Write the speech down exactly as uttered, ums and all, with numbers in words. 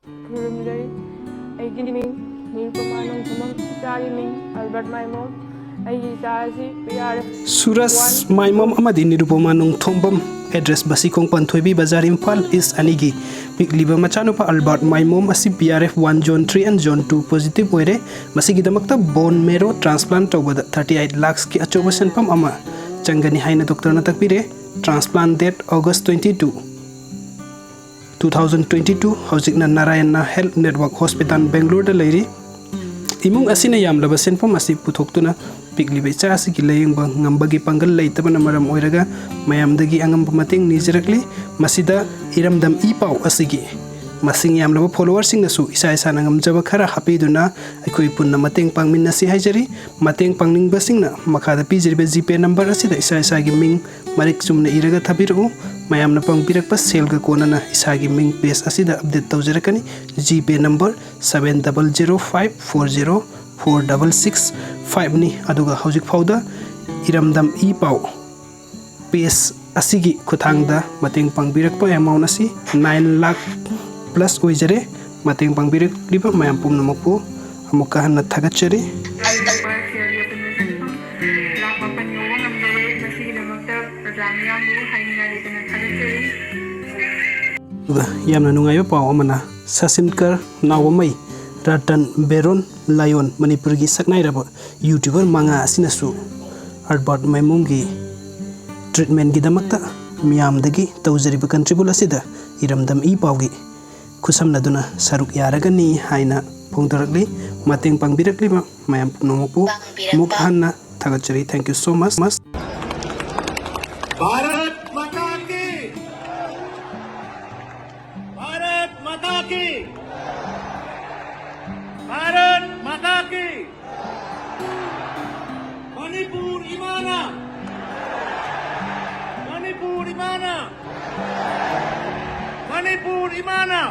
ꯈꯨꯔꯨꯝꯖꯔꯤ꯫ ꯑꯩꯒꯤ ꯃꯤꯡ ꯅꯤꯔꯨꯄꯃꯥ ꯅꯣꯡꯊꯣꯝꯕꯝ, ꯏꯆꯥꯒꯤ ꯃꯤꯡ ꯑꯜꯕꯔꯠ ꯃꯥꯏꯃꯣꯝ꯫ ꯑꯩꯒꯤ ꯏꯆꯥ ꯑꯁꯤ ꯄꯤ ꯑꯥꯔ ꯑꯦꯐ ꯁꯨꯔꯖ ꯃꯥꯏꯃꯣꯝ ꯑꯃꯗꯤ ꯅꯤꯔꯨꯄꯃꯥ ꯅꯣꯡꯊꯣꯝꯕꯝ, ꯑꯦꯗ꯭ꯔꯦꯁ ꯕꯁꯤꯈꯣꯡ ꯄꯥꯟꯊꯣꯏꯕꯤ ꯕꯖꯥꯔ, ꯏꯝꯐꯥꯜ ꯏꯁ ꯑꯅꯤꯒꯤ꯫ ꯄꯤꯛꯂꯤꯕ ꯃꯆꯥꯅꯨꯄꯥ ꯑꯜꯕꯥꯔꯠ ꯃꯥꯏꯃꯣꯝ ꯑꯁꯤ P R F one zone three and zone two positive ꯑꯣꯏꯔꯦ꯫ ꯃꯁꯤꯒꯤꯗꯃꯛꯇ ꯕꯣꯟ ꯃꯦꯔꯣ ꯇ꯭ꯔꯥꯟꯁꯄ꯭ꯂꯥꯟ ꯇꯧꯕꯗ ꯊꯥꯔꯇꯤ ꯑꯩꯠ ꯂꯥꯈꯁꯀꯤ ꯑꯆꯧꯕ ꯁꯦꯟꯐꯝ ꯑꯃ ꯆꯪꯒꯅꯤ ꯍꯥꯏꯅ ꯗꯣꯛꯇꯔꯅ ꯇꯥꯛꯄꯤꯔꯦ꯫ Transplant date August twenty two, two thousand twenty two. ꯍꯧꯖꯤꯛꯅ ꯅꯥꯔꯥꯌꯟꯅ ꯍꯦꯜꯊ ꯅꯦꯠꯋꯥꯔꯛ ꯍꯣꯁꯄꯤꯇꯥꯜ ꯕꯦꯡꯒ꯭ꯂꯣꯔꯗ ꯂꯩꯔꯤ꯫ ꯏꯃꯨꯡ ꯑꯁꯤꯅ ꯌꯥꯝꯂꯕ ꯁꯦꯟꯐꯝ ꯑꯁꯤ ꯄꯨꯊꯣꯛꯇꯨꯅ ꯄꯤꯛꯂꯤꯕ ꯏꯆꯥ ꯑꯁꯤꯒꯤ ꯂꯥꯌꯦꯡꯕ ꯉꯝꯕꯒꯤ ꯄꯥꯡꯒꯜ ꯂꯩꯇꯕꯅ ꯃꯔꯝ ꯑꯣꯏꯔꯒ ꯃꯌꯥꯝꯗꯒꯤ ꯑꯉꯝꯕ ꯃꯇꯦꯡ ꯅꯤꯖꯔꯛꯂꯤ꯫ ꯃꯁꯤꯗ ꯏꯔꯝꯗꯝ ꯏ ꯄꯥꯎ ꯑꯁꯤꯒꯤ ꯃꯁꯤꯡ ꯌꯥꯝꯂꯕ ꯐꯣꯂꯣꯋꯔꯁꯤꯡꯅꯁꯨ ꯏꯁꯥ ꯏꯁꯥꯅ ꯉꯝꯖꯕ ꯈꯔ ꯍꯥꯞꯄꯤꯗꯨꯅ ꯑꯩꯈꯣꯏ ꯄꯨꯟꯅ ꯃꯇꯦꯡ ꯄꯥꯡꯃꯤꯟꯅꯁꯤ ꯍꯥꯏꯖꯔꯤ꯫ ꯃꯇꯦꯡ ꯄꯥꯡꯅꯤꯡꯕꯁꯤꯡꯅ ꯃꯈꯥꯗ ꯄꯤꯖꯔꯤꯕ ꯖꯤꯄꯦ ꯅꯝꯕꯔ ꯑꯁꯤꯗ ꯏꯁꯥ ꯏꯁꯥꯒꯤ ꯃꯤꯡ ꯃꯔꯤꯛ ꯆꯨꯝꯅ ꯏꯔꯒ ꯊꯥꯕꯤꯔꯛꯎ꯫ ꯃꯌꯥꯝꯅ ꯄꯥꯡꯕꯤꯔꯛꯄ ꯁꯦꯜꯒ ꯀꯣꯟꯅꯅ ꯏꯁꯥꯒꯤ ꯃꯤꯡ ꯄꯦꯖ ꯑꯁꯤꯗ ꯑꯞꯗꯦꯠ ꯇꯧꯖꯔꯛꯀꯅꯤ꯫ GPay number seven double zero five four zero four double six ꯐꯥꯏꯚꯅꯤ꯫ ꯑꯗꯨꯒ ꯍꯧꯖꯤꯛ ꯐꯥꯎꯗ ꯏꯔꯝꯗꯝ ꯏ ꯄꯥꯎ ꯄꯦꯖ ꯑꯁꯤꯒꯤ ꯈꯨꯠꯊꯥꯡꯗ ꯃꯇꯦꯡ ꯄꯥꯡꯕꯤꯔꯛꯄ ꯑꯦꯃꯥꯎꯟ ꯑꯁꯤ ꯅꯥꯏꯟ ꯂꯥꯈ ꯄ꯭ꯂꯁ ꯑꯣꯏꯖꯔꯦ꯫ ꯃꯇꯦꯡ ꯄꯥꯡꯕꯤꯔꯛꯂꯤꯕ ꯃꯌꯥꯝ ꯄꯨꯝꯅꯃꯛꯄꯨ ꯑꯃꯨꯛꯀ ꯍꯟꯅ ꯊꯥꯒꯠꯆꯔꯤ꯫ ꯂꯥꯛ ꯃꯥꯄꯟ ꯌꯧꯕ ꯉꯝꯖꯔꯦ꯫ ꯃꯁꯤꯒꯤꯗꯃꯛꯇ ꯄ꯭ꯔꯖꯥ ꯃꯤꯌꯥꯝꯕꯨ ꯍꯥꯏꯅꯤꯡꯉꯥꯏ ꯂꯩꯇꯅ ꯊꯥꯒꯠꯆꯔꯤ꯫ ꯑꯗꯨꯒ ꯌꯥꯝꯅ ꯅꯨꯡꯉꯥꯏꯕ ꯄꯥꯎ ꯑꯃꯅ, ꯁꯆꯤꯟꯀꯔ ꯅꯥꯎꯕꯃꯩ, ꯔꯇꯟ ꯕꯦꯔꯣꯟ ꯂꯥꯌꯣꯟ, ꯃꯅꯤꯄꯨꯔꯒꯤ ꯁꯛꯅꯥꯏꯔꯕ ꯌꯨꯇ꯭ꯌꯨꯕꯔ ꯃꯉꯥ ꯑꯁꯤꯅꯁꯨ ꯑꯜꯕꯥꯔꯠ ꯃꯥꯏꯃꯣꯝꯒꯤ ꯇ꯭ꯔꯤꯠꯃꯦꯟꯒꯤꯗꯃꯛꯇ ꯃꯤꯌꯥꯝꯗꯒꯤ ꯇꯧꯖꯔꯤꯕ ꯀꯟꯇ꯭ꯔꯤꯕ꯭ꯌꯨꯠ ꯑꯁꯤꯗ ꯏꯔꯝꯗꯝ ꯏ ꯄꯥꯎꯒꯤ ꯈꯨꯠꯁꯝꯅꯗꯨꯅ ꯁꯔꯨꯛ ꯌꯥꯔꯒꯅꯤ ꯍꯥꯏꯅ ꯐꯣꯡꯗꯣꯔꯛꯂꯤ꯫ ꯃꯇꯦꯡ ꯄꯥꯡꯕꯤꯔꯛꯂꯤꯕ ꯃꯌꯥꯝ ꯄꯨꯝꯅꯃꯛꯄꯨ ꯑꯃꯨꯛ ꯍꯟꯅ ꯊꯥꯒꯠꯆꯔꯤ꯫ Thank you so much. Bharat माता की, भारत माता की, भारत माता की। मणिपुर इमाना, मणिपुर इमाना, मणिपुर इमाना।